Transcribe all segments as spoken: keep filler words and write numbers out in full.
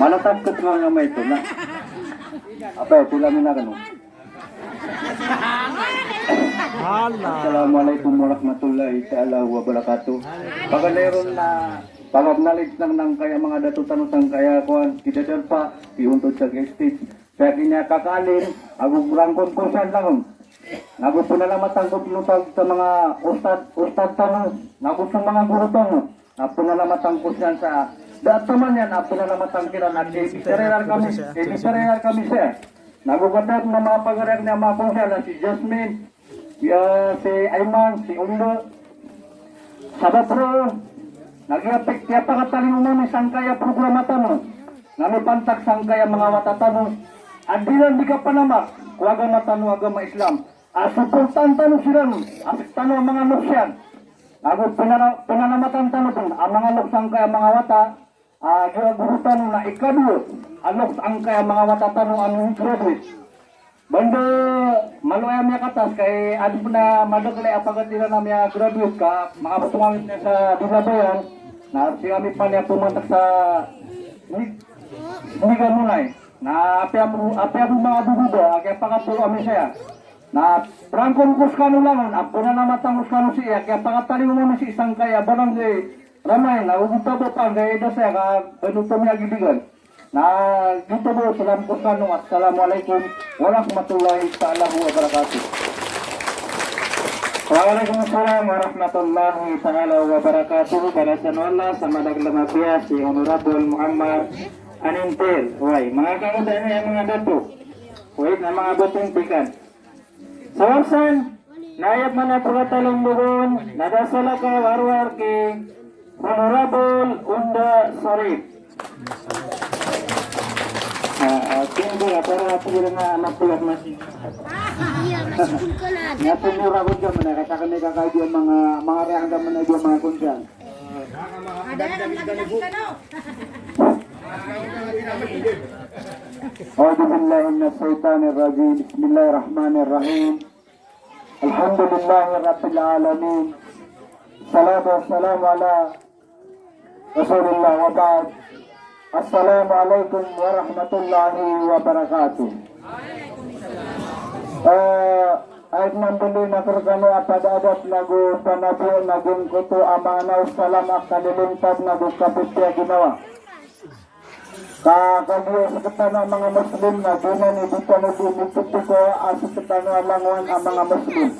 Mana takot nga nga maito na. Apa ya, tila mina kano. Assalamualaikum warahmatullahi taala wabarakatuh. Pagaleron na pagabnalig nang nang kaya mga dato tano sang kaya kuan, kita darpa, ti untod sa stage. Sa kanya kakaalim, ago rangkon ko siyan langon. Nago pinalamatan ko pinutag sa mga ustad, ustad tano, nago sa mga guru tano. Na pinalamatan ko siyan sa, da taman iyan, na pinalamatan kiran, na di, di, kami, di, di, kami siya. Nago kadak na mga pagariak niya mga konsyan na si Jasmine, ya, si Ayman, si Undo, sabap roo na kiyapik, kiyapakatalingoma mi sangkaya programa tano, na mipantak sangkaya mga wata tano a di ran di kapanamak ko agama tano, agama Islam. A suportaan tano siran a sktano a mga loks iyan. Ago pinana-, pinalamatan tano pn a mga loks angkaya mga wata a giya goro tano na ikadowa a loks angkaya mga wata tano a mini-graduate. Banda malo aya miyakatas ka i adn pn a madakl a pagatiran a miya-graduate ka makapatongang sa Dilabayan na sii kami pn a pmantak sa Ni-, Nigamonay. Na apiya bo, apiya bo manga boboda a kiyapakatoro ami saya. Na prangkon ko skano langon a pnalamatan ko skano sii a kiyapakatalingoma mi sii sangkaya barangay Ramay na o gitabo pangkaya da saya ka banoto mi a gibigan. Na gitabo salam ko skano. Assalamualaikum warahmatullahi taala wabarakatuh. Waalaikumsalam warahmatullahi taala wabarakatuh. Balasan o Allah sa madakl a mapiya si Honorable Muhammad Anintil. Way, manga kangodaan iyan manga dato. Way, na manga batintikan. Sabap san, na aya pman a pkatalingoma on, na da salakaw a rowar ki Honorable Onda Sharif. Ah, ah, siyempre, para sa mga anak ko, mas Iya, mas singkol ka na. Aya pn i rowar ko dn man, kata kami kakaidi a manga, manga rowar dn man a di a manga konsyan. Ada yang lagi-lagi ka, no? أعوذ بالله من الشيطان الرجيم. بسم الله الرحمن الرحيم. الحمد لله رب العالمين. الصلاة والسلام على رسول الله وبعد. السلام عليكم ورحمة الله وبركاته. Eh, aya dn a mbaloy akn rkano a pd a adap nago panabi na giyangkoto a maana o salam a kalilintad nago kabatiya a ginawa. Ka kagiya sktano a manga Muslim na giyanan i di tano di miptiko a sktano a langowan a manga Muslim.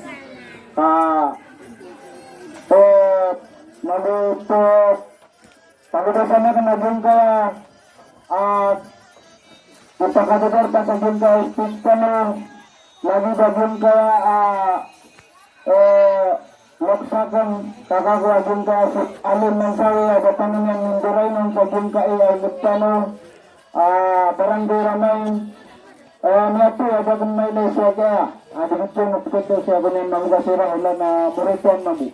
Ka, eh, nago to, pagobasana kna giyangkaya, ah, ipakadadar pa sa giyangkaya stage tano, lagid a giyangkaya, ah, Eh, loks akn, kaka ko a giyangkaya si Alim Mansawi, a da tano niyan mindoray non sa giyangkaya a ingd tano, ah, Barangay Ramay, eh, miyatoy a da akn mailay siya kaya, a di ko pn pkito siya ko niyan mambo ka sira, olan a morito mambo.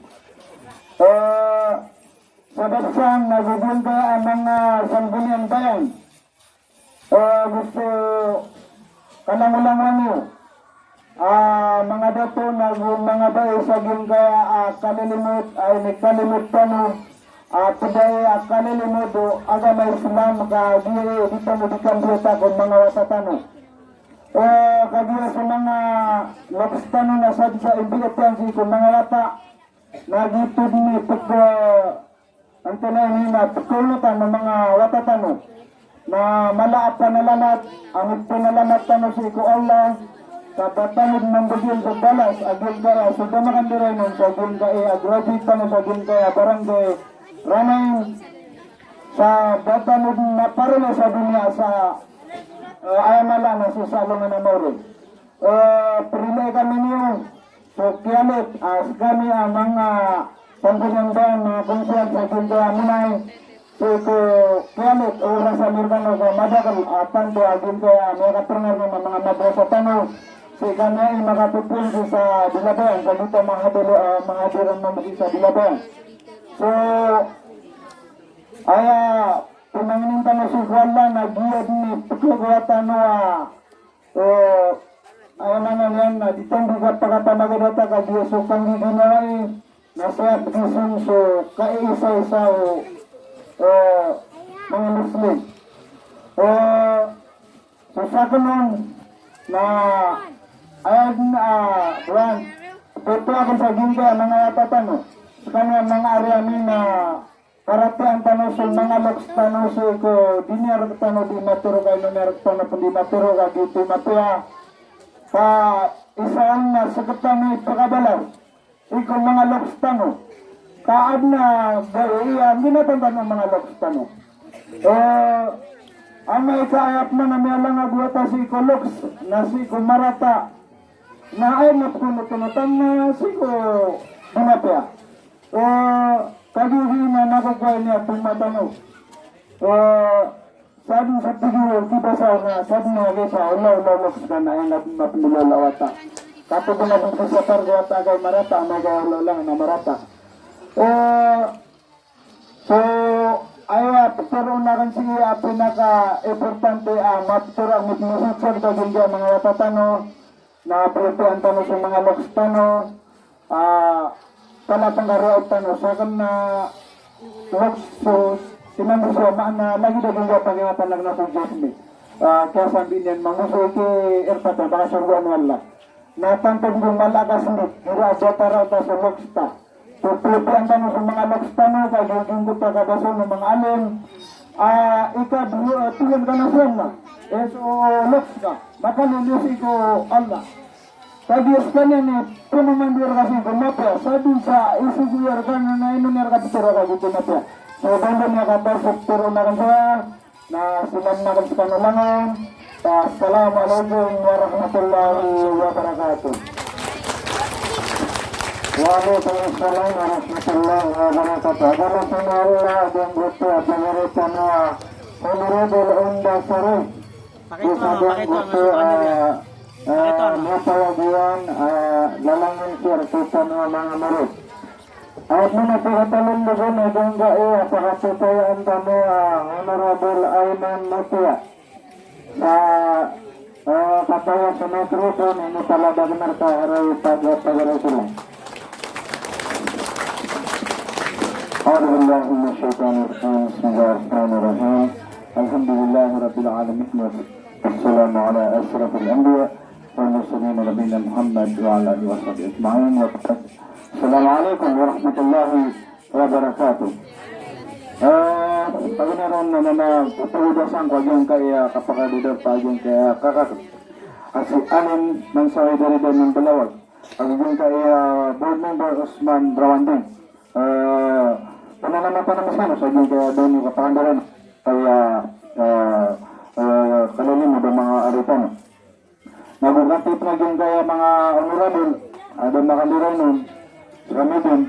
Eh, sabap san na giyangkaya a manga sanggunian bayan. Eh, gusto kalangolangon iyo, ah, manga dato nago manga bai sa giyangkaya, ah, kalilimod, ah, inikalimod tano, ah, pd aya a kalilimod o agama Islam ka giya di tano di kambiyata ko manga wata tano. Eh, kagiya sa manga loks tano na sadn sa imbiyatiyan sii ko manga wata, na giyoto dn i pk Antonaa ini na pkhaolotan o manga wata tano na mala a panalamat, a mipnalamat tano sii ko Allah, sa ba tano dn mambgan sa balas a giyangkaya so da makandiray non sa giyangkaya a graduate tano sa giyangkaya Barangay Ramay, sa ba tano dn maparolo sa doniya sa, eh, aya mala na so sa alongan a maori. Eh, prilai kami niyo so kiyalit, ah, skami a manga panggoniyang bayan, manga konsyan sa giyangkaya a Monay, so ko kiyalit o oras ami rkano ko madakl a tanto a giyangkaya a miyakaprngar niyo a manga madrasa tano, sii kami i makapopon sii sa Dilabayan, sa giyoto a manga hadir, ah, manga hadiran mambo sii sa Dilabayan. So aya pmangnin tano sii ko Allah na giya dn i pkhagowa tano a Eh, aya maana niyan na di tano di kapakapamagadata ka giya so kanggiginawai na saya pgisong so kaiisaisa o, eh, manga Muslim. Eh, so sakn on na aya dn a, ah, buwan, pito akn sa giyangkaya manga wata tano. Skaniyan manga ari ami na paratiyayaan tano so manga loks tano sii ko di niyan rktano di matero ka ino niyan rktano pn di matero ka giyoto i mapiya. Ka isa on na sktano i pkabalas sii ko manga loks tano. Ka adn a gawii a ginatan tano manga loks tano. Eh, amay ka aya pman a miyalangag o wata sii ko loks na sii ko marata na aya na pkonotonotan na sii ko di mapiya. Eh, kagiya giyanan na kokowa ini a pman tano. Eh, Sadn sa tig iyan o kibasa na sadn na gisa o law, law, law, ska na aya na mapndolawla a wata. Kato bo na bngkisa targa wata a gawii marata, amay ka o law lang na marata. Eh, so, aya ptharoon akn sii a pinaka-importante a maptharo akn, mapmesej akn sa giyangkaya manga wata tano, na piyapiyaan tano so manga loks tano, ah, kna pngkariyaot tano sa kna loks so, sinambi so maana, lagid a giyangkaya pangingatan akn na so Jasmine. Ah, kiyasambi niyan mangosay ki irpatan, baka sorgaan o Allah. Na tanto bo mala ka sndit, igira a ba ta raota so loks ta. So piyapiyaan tano so manga loks tano, ka giyoto i kabasa o manga alim. Ah, ika bo, ah, tiyan ka na so Allah. Eh, so loks ka. Makaliliyo sii ko Allah. Kagiya skaniyan i pnamando iyan rka sii ko mapiya. Sadn sa isogo iyan rka na ino niyan rka ptharoa ka giyoto i mapiya. So, banda niyan kata so ptharoon akn saya. Na salam akn skano langon. Assalamu alaikum warahmatullahi wabarakatuh. Wa alaikum assalam warahmatullahi wabarakatuh. Agama sa Allah, dan buti apa mereka na Honorable Onda Sari. Pakito, pakito ang ano niya. Pakito ang ano. Mapawag iyan, ah, lalangon sir, kita na mga murid. At muna po katalon doon, ay dangga, eh, pakatutayaan kami, ah, Honorable Ayman Mutia. Sa, ah, kataya sa mikrofon, ini pala bagi mereka, aray pag-, pag-aray sila. أعوذ بالله من الشيطان الرجيم. بسم الله الرحمن الرحيم. الحمد لله رب العالمين. والسلام على أشرف الأنبياء والمرسلين نبينا محمد وعلى آله وصحبه أجمعين وبعد. السلام عليكم ورحمة الله وبركاته. Eh, paganaron na, na, na, pagkaudasan ko a giyangkaya kapakadodar pa a giyangkaya kakak a si Alim Mansawi dari Damin Balawag. A giyangkaya board member Usman Rawanding. Eh, panalamatan ami skano sa giyangkaya doniyo kapakandaran. Kaya, eh, eh, kalalimo da manga ari tano. Nago kati pn a giyangkaya manga honorable, a da makandiranon, sa kami dn.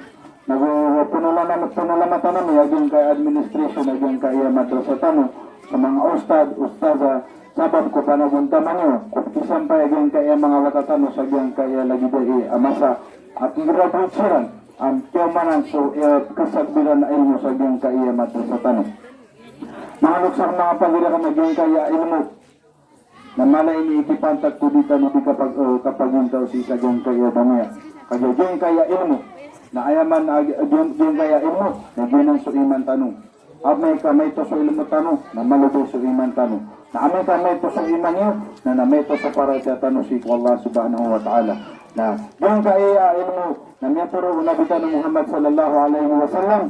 Nago panalamatan, panalamatan ami a giyangkaya administration, a giyangkaya madrasa tano, sa manga ustad, ustaza, sabap ko panagontaman iyo, ko pkisampay a giyangkaya manga wata tano sa giyangkaya lagid aya a masa, a kigraduate siran, a kiyaomanan so, eh, kasagbiran a ilmo sa giyangkaya madrasa tano. Manga loks akn, manga pagari akn, a giyangkaya ilmo na mala ini i kipantag ko di tano di kapag-, eh, kapagintaw sii sa giyangkaya doniya. Kagiya giyangkaya ilmo na aya man a, a giya-, giyangkaya ilmo na giyanan so iman tano. Amay ka maito so ilmo tano, na malobay so iman tano. Na amay ka maito so iman iyo, na, na maito so paratiyaya tano sii ko Allah Subhanahu wa Ta'ala. Na giyangkaya ilmo na miyatharo o Nabi tano Muhammad sallallahu alaihi wasallam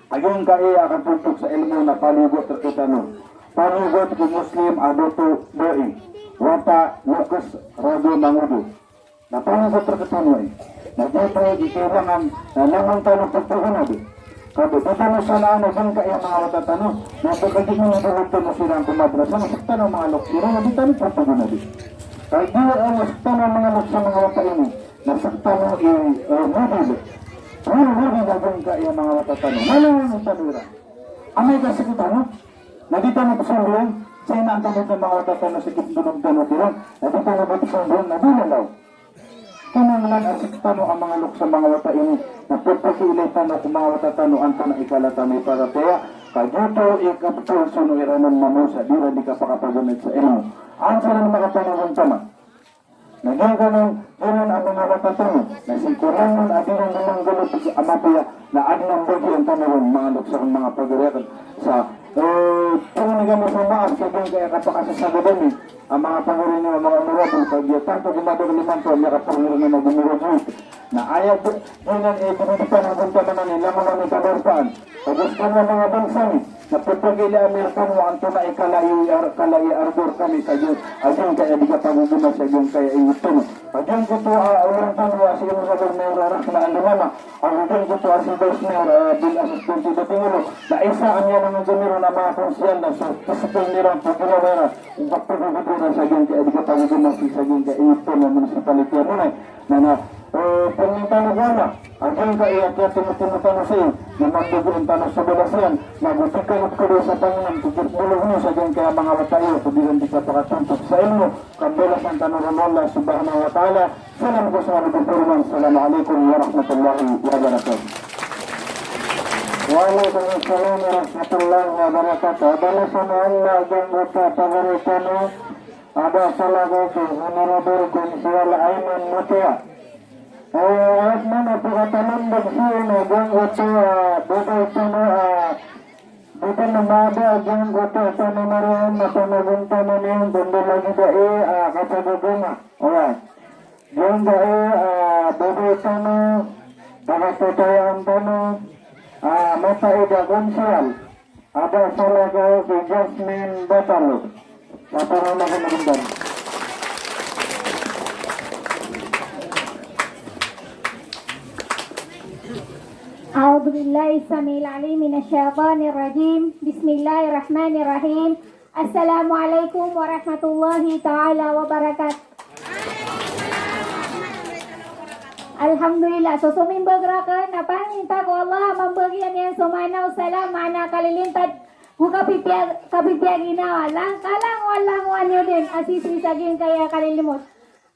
a giyangkaya a katotog sa ilmo na paliyogat rktano. Paliyogat ko Muslim a doto, dai, wata, loks, ragon, mangodo. Na paliyogat rktano ai. Na giyoto i kailangan na langon tano pagpagonadi. Ka ba di tano sanaan a giyangkaya manga wata tano na pagkagitn na dolog tano siran ko madrasa na sktano manga loks siran na di tano pagpagonadi. Kagiya a sktano manga loks a manga wata ini na sktano i, eh, model. Role model a giyangkaya manga wata tano. Malangon tano iran. Amay ka sktano na di tano pzondoon sa inaan tano ko manga wata tano sa kipndolog tano kiran, na di tano pzondoon na di lalaw. Kinanglan a sktano a manga loks a manga wata ini na pphakilay tano ko manga wata tano antonaa i kala tano i paratiyaya, ka giyoto i kaptol sono iran on mambo sa di iran di kapakapagonad sa ilmo. An siran makapanagontaman. Na giyangkanan, giyanan a manga wata tano na sii ko langon a di ron di manggalbk a mapiya, na adn a mbagian tano ron manga loks akn, manga pagari akn, sa Eh, pangni kami sa maap sa giyangkaya kapakasasagad ami a manga pangori niyo a manga honorable, ka giya tanto ko madakl imanto a miyakapangori niyo a gomiraduate. Na aya giyanan i dibidipaan a gontaman ani, langon ami kadarpaan. Ago skano a manga bangsa mi, na pphakailay ami rkano antonaa i kala i ar-, kala i arbor kami sa giya, a giyangkaya di kapagogoma sa giyangkaya ingd tano. A giyangkoto a, ah, orang tano a si Honorable Mayor Rahma Andamana, ago giyangkoto a si Vice Mayor, ah, Bill Assistant Dating Olo, na isa a miyalangan kami ron a manga konsehal na so physical iran, paginawa iran, o kapagogoma iran sa giyangkaya di kapagogoma sii sa giyangkaya ingd tano a municipality a Monay. Na, na, eh, pangni tano ko ana, a giyangkaya kiyatimotimo tano sii, na mambogoon tano so balas iyan, na go di kano pkhadowa sa panginam ko kiyatbolog niyo sa giyangkaya manga wata iyo, ko di ran di kapakatontog sa ilmo, kabalasan tano ron o Allah Subhanahu wa Ta'ala. Salam ko sa mga nagpapuriman. Assalamu alaikum warahmatullahi wabarakatuh. Wa alaikum assalam warahmatullahi wabarakatuh. Balasan o Allah giyangkoto a pagari tano a ba salakaw ko Honorable Konsehal Ayman Mutia. Eh, ayat man a pakatalambag sii na giyangkoto a babay tano a btn mada giyangkoto a tano mariyan na panagontaman iyan banda lagid ai a kapagogoma. Oway. Giyangkai a babay tano, pakatotayaan tano a mataid a konsehal a ba salakaw ki Jasmine Batalo. Sa para na kamarindan. أعوذ بالله السميع العليم من الشيطان الرجيم. بسم الله الرحمن الرحيم. Assalamu alaikum warahmatullahi taala wabarakatuh. Alhamdulillah, so somimbag rakn a paninta ko Allah a mambagian iyan so maana o salam, maana kalilintad ko kapipiyag, kapipiyaginawa, langkalangowan, langowan iyo dn a sisii sa giyangkaya kalilimod.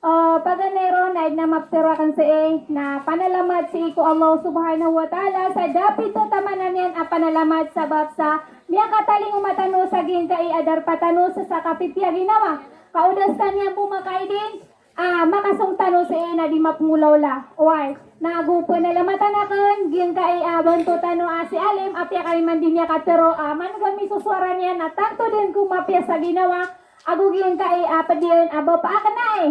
Eh, paganay ron na aya dn a maptharo akn sii na panalamat sii ko Allah Subhanahu wa Ta'ala sa da pithotamanan iyan a panalamat sabap sa miyakatalingoma tano sa giyangkai a darpa tano sa, sa kapipiyaginawa. Ka o da skaniyan bo makaidin a makasong tano sii na di mapngolaola. Oway, na go pnalamatan akn giyangkai a banto tano a si Alim, apiya ka iman di niyan katharo a man'g ami so sowara niyan na tanto dn ko mapiya sa ginawa. Ago giyangkai a pd iyan a bapa akn ai,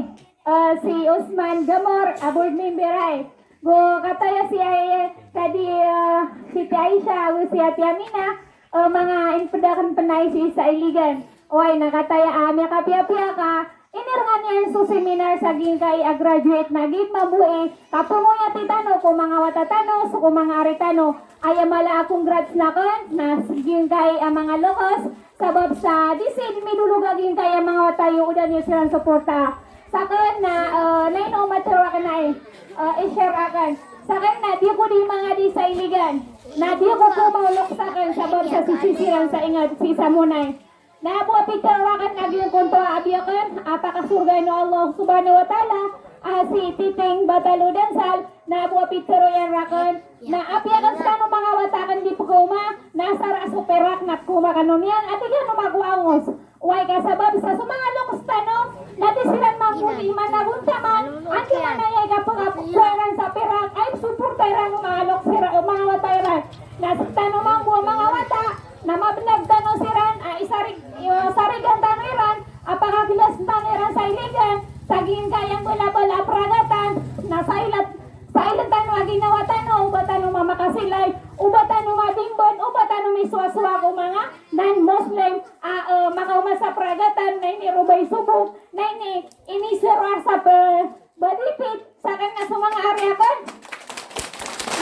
eh, si Osman Gamor, a board member ai. Go kataya si ai, eh, kadi, eh, Siti Aisha, ago si Ati Amina, eh, manga inpd akn pn ai sii sa Iligan. Oway, na kataya a miyakapiyapiya ka inirngan iyan so seminar sa giyangkai a graduate na giya mambo i kapangoyati tano ko manga wata tano, so ko manga ari tano. Aya mala a congrats akn na sa giyangkai a manga loks, sabap sa di sii midolog a giyangkai a manga wata iyo o da niyo siran suporta. Sakn na, eh, na ino matharo akn ai, eh, i-share akn. Sakn na di ako di mangadi sa Iligan. Na di ako ko maolok sakn sabap sa sisii siran sa ingd sii sa Monay. Na bo a pitharo akn a giyangkoto a abi akn a pakasorgaan o Allah Subhanahu wa Ta'ala a si Titing Batalo Dansal, na bo a pitharo iyan rakn na apiya akn skano manga wata akn di pkaoma na asar a so pirak na pkaoma kano niyan a tig iyan o mago angos. Oway, ka sabap sa so manga loks tano na di siran mambo di iman a gontaman, andamanaya i kapakapokowa iran sa pirak a ipsoporta iran o manga loks iran, o manga wata iran. Na sktano mambo a manga wata na mabnag tano siran a isarig, eh, sarigan tano iran a pakaklas tano iran sa Iligan sa giyangkaya mbalabala a pragatan, na sa ilad, sa ilad tano a ginawa tano, o ba tano mamakasilay, o ba tano madimban, o ba tano misowasowa ko manga non-Muslim a, eh, makaoma sa pragatan, na iniro ba i sobong, na ini, inisero sa pe, Badipit, sakn na so manga ari akn.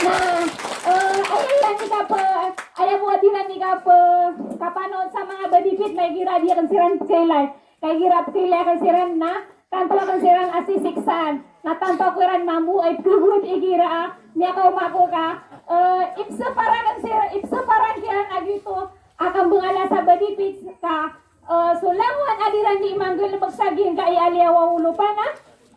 Na, eh, aya iran di kap-, aya bo a di iran di kap-, kapanood sa manga Badipit na igira di akn siran pkailay. Ka igira pkailay akn siran na tanto akn siran a sisiksaan. Na tanto ako iran mambo a ipkhagowad igira a miyakaoma ako ka, eh, ipsapar akn sir-, ipsapar akn kiran a giyoto a kambngala sa Badipit ka, eh, so langowan a di iran di manggalbk sa giyangkai a liyawaw o lopa na,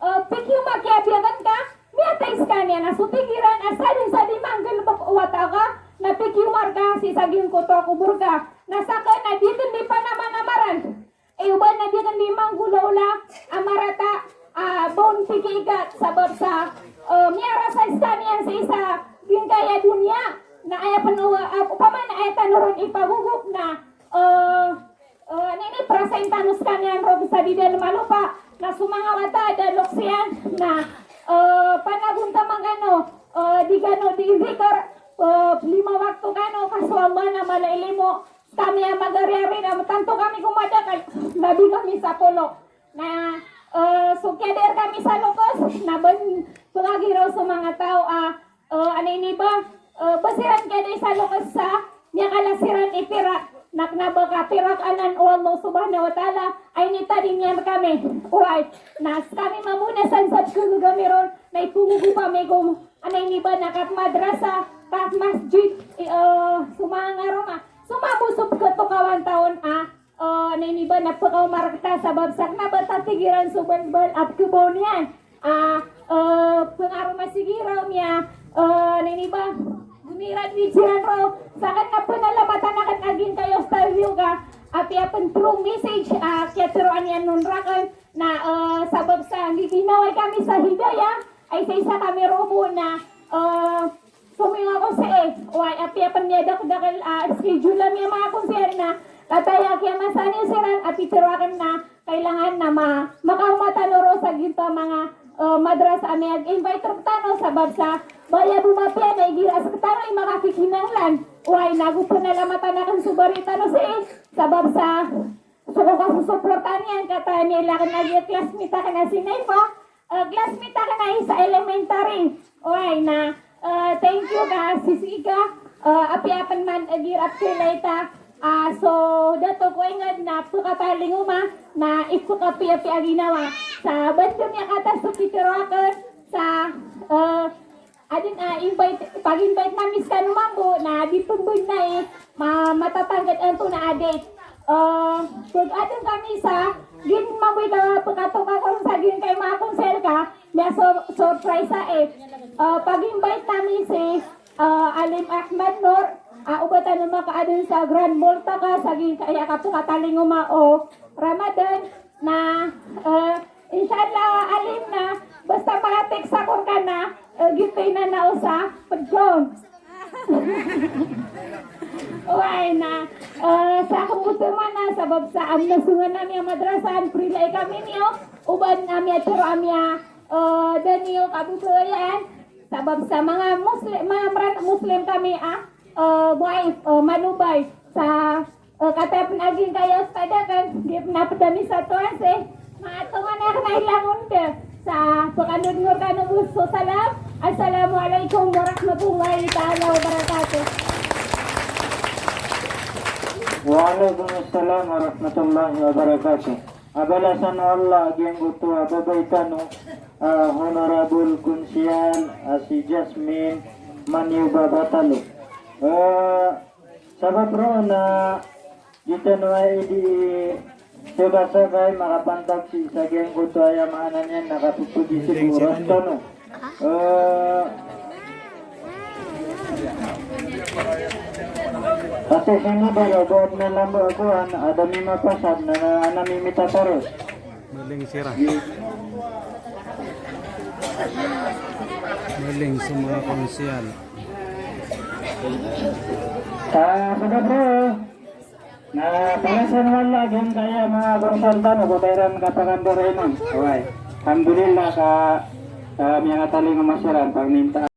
eh, pikioma ki abi akn ka miyatay skaniyan a so tig iran a sadn sa di manggalbk o wata ka na pikioma rka sii sa giyangkoto a kobor ka. Na sakn na di akn di panamanamaran. Eh, o ba na di akn di manggolaola a marata a ba on pikiigat sabap sa, eh, miyarasay skaniyan sii sa giyangkaya doniya. Na aya pn o, ah, opama na aya tano ron ipagogop na Eh, eh, anini, prasain tano skaniyan roo sa di dn malopa, na so manga wata a da loks iyan, na, eh, panagontaman kano, eh, di kano di zikr, eh, lima wakto kano, ka so Allah na mala i limo, skami a magariari na tanto kami ko madakl, labi kami sapolo. Na, eh, so kiyadai rkami sa loks, na bn, pkagiraw so manga taw a, eh, anini ba, eh, ba siran kiyadai sa loks sa miyakala siran i pirak, na kna ba ka pirak anan o Allah subhanahu wa ta'ala a initading iyan rkami. Oway, na skami mambo na san sa pkhagaga mi ron, na ipogogopa mi ko, anini ba, na kat madrasa, kat masjid, i, eh, so manga roma, so mambo so pkhatokawan ta on a, eh, anini ba, na pkaoma rkta sabap sa kna ba ta tig iran so balbal a pkhabaw niyan. Ah, eh, pngaroma, sige raw niya, eh, anini ba, gomiraduate siran roo. Sa kna pnalamatan akn a giyangkaya Ustadh Yoga, apiya pn through message, ah, kiyatharoa niyan on rakn, na, eh, sabap sa giginawai kami sa hidayah, ay sa isa kami roo bo na, eh, somiyowa ako sii, oway, apiya pn miyadakdakl a schedule ami a manga konsern na, kataya kiyamasaan iyo siran, a pitharo akn na kailangan na ma-, makaoma tano roo sa giyoto a manga, eh, madrasa a miyag-invite rktano, sabap sa baya bo mapiya na igira sktano i makakikinanglan. Oway, nago pnalamatan akn so bari tano sii, sabap sa so ko kasosoportaan iyan, kataya niyan lakn a giya classmate akn a si Naifa, eh, classmate akn a isa elementary. Oway na, eh, thank you ka Sis Ika, eh, apiya pn man, eh, igira pkhailay ta, ah, so dato ko ingd na pkatalingoma, na ipkhapiyapiya a ginawa. Sa banda miyakata so pitharo akn sa, eh, adn a invite, pag-invite ami skano mambo, na di pmbn na i ma-, matatangkd antonaa a date. Eh, pag-adn kami sa, gin mambo i kapkatoka ko ron sa giyangkai a manga konsern ka, miya sur-, surprise ai. Eh, pag-invite ami si, eh, Alim Ahmad Noor, ah, o ba tano makaadn sa Grand Mall Taka sa giyangkai a kapkatalingoma o Ramadan, na, eh, insha Allah, Alim, na basta maka-text ako rka na, eh, giyoto i inanaw sa pdgon. Oway na, eh, sa kambothoman na sabap sa amna songan ami a madrasa, prilai kami niyo, o ba ami a tharo ami a, eh, da niyo kababayaan, sabap sa manga Muslim, manga mran Muslim kami a, eh, wife, eh, manobay sa Eh, kataya pn a giyangkaya Ustadh akn, di pn a pd ami sa towan sii. Matongan akn a ilangon dn sa pkandodngor kano bo so salam. Assalamualaikum warahmatullahi taala wabarakatuh. Wa alaikum assalam warahmatullahi wabarakatuh. A balasan o Allah a giyangkoto a babay tano, ah, Honorable Konsehal, ah, si Jasmine Manioba Batalo. Eh, Sabap roo na di tano aya idi so da sa kay makapantag sii sa giyangkoto aya maana niyan na kapphagisiboras tano. Eh, pati sini ba, ba adn a lamba a kowan, adn a mimapasad na, na, na mimitataros. Maling sira. Maling so manga konsehal. Ah, sabap roo na balasan o Allah a giyangkaya manga konsehal tano ko da iran kapakandorainon. Oway. Alhamdulillah ka, ah, miyangatalingoma siran pagminta.